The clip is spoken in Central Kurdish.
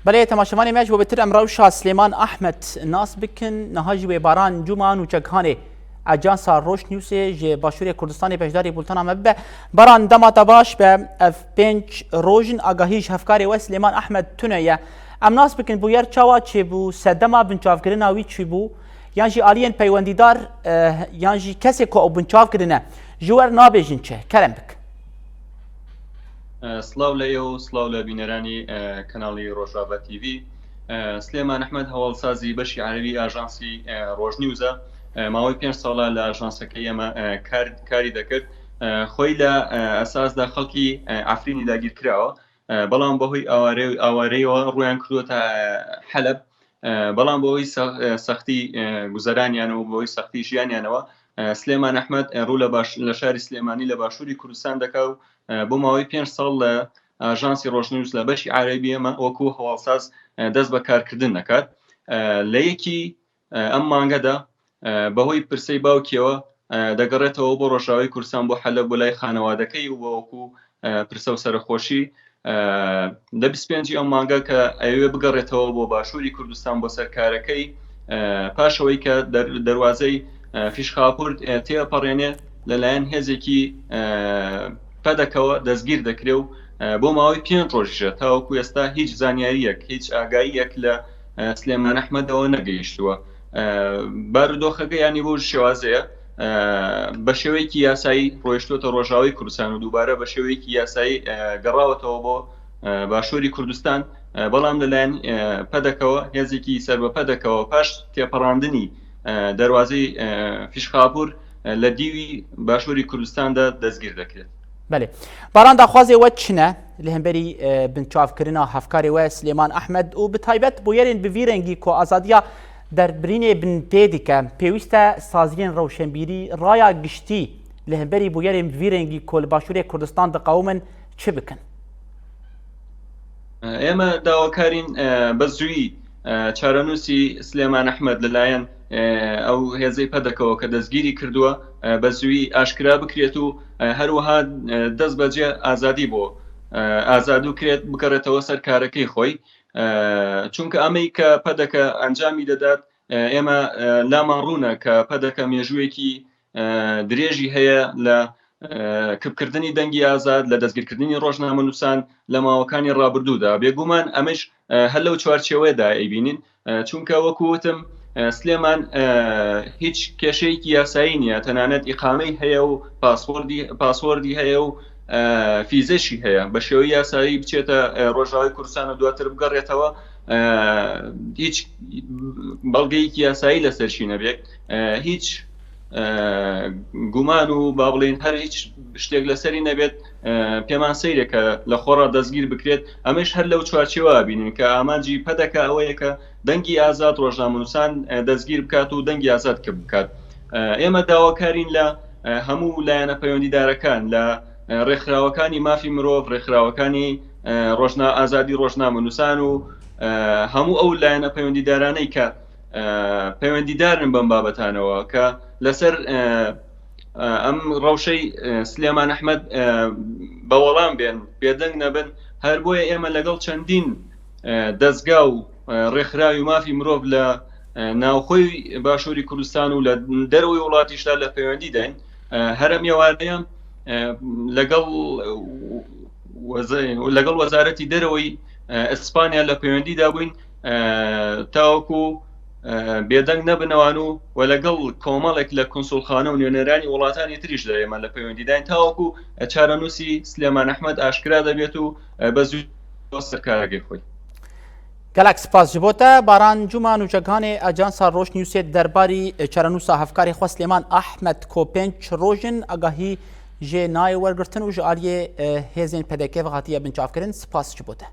Belê temaşevanê me ji bo bêtir em rewşa Silêman Ehmed nas bikin niha jî wê Baran Cuma nûçegihanê Ajansa Roj Newsê ji Başûrê Kurdistanê beşdarî bultena me bibe. Baran dema te baş be ev pênc roj in agahî ji hevkarê we Silêman Ehmed tune ye. Em nas bikin bûyer çawa çêbû, sedema binçavkirina wî çi bû yan jî aliyên peywendîdar yan jî kesê ku ew binçav kirine ji wer nabêjin çi? Kerem bik. سڵاو لە ئێوە و سڵاو لە بینەرانی کەناڵی ڕۆژاڤا تیڤی. سلێمان ئەحمەد هەواڵسازی بەشی عەرەبی ئاژانسی ڕۆژنیوزە ماوەی پێنج ساڵە لە ئاژانسەکەی ئێمە کاری دەکرد خۆی لە ئەساسدا خەڵکی عەفرینی داگیرکراوە بەڵام بەهۆی ئاوارەیەوە ڕویان کردووەتە حەلەب بەڵام بەهۆی سەختی گوزەرانیان و بەهۆی سەختی ژیانیانەوە سلێمان ئەحمەد ڕوو لە باش لە شاری سلێمانی لە باشووری کوردستان دەکا و بۆ ماوەی پێنج ساڵ لە ئاژانسی ڕۆژنیوز لە بەشی عەرەبی ئێمە وەکو هەواڵساز دەست بە کارکردن دەکات لە یەکی ئەم مانگەدا بەهۆی پرسەی باوکیەوە دەگەڕێتەوە بۆ ڕۆژاوای کوردستان بۆ حەلەب بۆ لای خانەوادەکەی و وەکو پرسە و سەرەخۆشی لە 25 ئەم مانگە کە ئەوێ بگەڕێتەوە بۆ باشووری کوردستان بۆ سەرکارەکەی پاشەوەی کە دەواازەی فیشخاپور تێپەڕێنێ لەلایەن هێزێکی پەدەکەوە دەستگیر دەکرێ و بۆ ماوەی پێنج ڕۆژیشە تاوەکو ئێستا هیچ زانیاریەک هیچ ئاگاییەک لە سلێمان ئەحمەدەوە نەگەیشتووە بارودۆخەکە ینی بۆ شێوازەیە بە شێوەیەکی یاسایی ڕۆیشتوەتە ڕۆژاوی کوردستان و دووبارە بە شێوەیەکی یاسایی گەڕاوەتەوە بۆ باشووری کوردستان بەڵام لەلایەن پەدەکەوە هێزێکی سەر بە پەدەکەوە پاش تێپەڕاندنی دەواازەی فیشخاپور لە دیوی باشووری کوردستاندا دەستگیر دەکرێت. بەێ باران داخوازێ وە چنە li hemberî binçavkirina hevkarê we Silêman Ehmed û bi taybet bûyerên bi vî rengî ku azadiya derbirînê bin pê dike pêwîst e saziyên rewşenbîrî raya giştî li hemberî bûyerên bi vî rengî ku li Başûrê Kurdistan diqewimin çi bikin? ئێمە داواکارین بە زووی چارەنووسی سلێمان ئەحمەد لەلایەن ئەو هێزەی پەدەکەوە کە دەستگیری کردووە بە زووی ئاشکرا بکرێت و هەروەها دەست بەجێ ئازادی بۆ ئازادو کرێت بگەڕێتەوە سەر کارەکەی خۆی چونکە ئەمەی کە پەدەکە ئەنجامی دەدات ئێمە لامان ڕوونە کە پەدەکە مێژوویەکی درێژی هەیە لە کپکردنی دەنگی ئازاد لە دەستگیرکردنی ڕۆژنامەنووسان لە ماوەکانی ڕابردوودا بێگومان ئەمەش هەر لەو چوارچێوەیەدا ئەیبینین چونکە وەکو وتم سلێمان هیچ کێشەیەکی یاسایی نییە تەنانەت ئیقامەی هەیە و پاسپۆردی پاسپۆردی هەیە و فیزەشی هەیە بە شێوەی یاسایی بچێتە ڕۆژاوای کوردستان و دواتر بگەڕێتەوە هیچ بەڵگەیەکی یاسایی لەسەرشی نەبێت هیچ گومان و با بڵێین هەر هیچ شتێک لەسەری نەبێت پێمان سەیرە کە لە خۆڕا دەستگیر بکرێت ئەمەش هەر لەو چوارچێوە بینین کە ئامانجی پەدەکە ئەوەیە کە دەنگی ئازاد ڕۆژنامەنووسان دەستگیر بکات و دەنگی ئازاد کە بکات ئێمە داواکارین لە هەموو لایەنە پەیوەندیدارەکان لە ڕێکخراوەکانی مافی مرۆڤ ڕێکخراوەکانی ڕۆژنا ئازادی ڕۆژنامەنووسان و هەموو ئەو لایەنە پەیوەندیدارانەی کە پەیوەندیدارن بەم بابەتانەوە کە لەسەر ئەم ڕەوشەی سلێمان ئەحمەد بە وەڵام بێن بێدەنگ نەبن هەر بۆیە ئێمە لەگەڵ چەندین دەستگا و ڕێکخراوی مافی مرۆڤ لە ناوخۆی باشووری کوردستان و لە دەرەوەی وڵاتیشدا لە پەیوەندی داین هەرم ئێوارەیە لەگەڵ لەگەڵ وەزارەتی دەرەوەی ئیسپانیا لە پەیوەندیدا بووین تاوەکو بێدەنگ نەبنەوان و و لەگەڵ کۆمەڵێک لە کونسوڵخانە و نوێنەرانی وڵاتانی تریش لە ئێمە لە پەیوەندیداین تاوەکو چارەنووسی سلێمان ئەحمەد ئاشکرا دەبێت و بە زوو سەرکارەکەی خۆی. Gelek spas ji bo te Baran Cuma nûçegihanê Ajansa Roj Newsê derbarî çarenûsa hevkarê xwe Silêman Ahmed ku pênc roj in agahî jê nayê wergirtin û ji aliyê hêzên PDK ve hatiye binçavkirin spas ji bo te.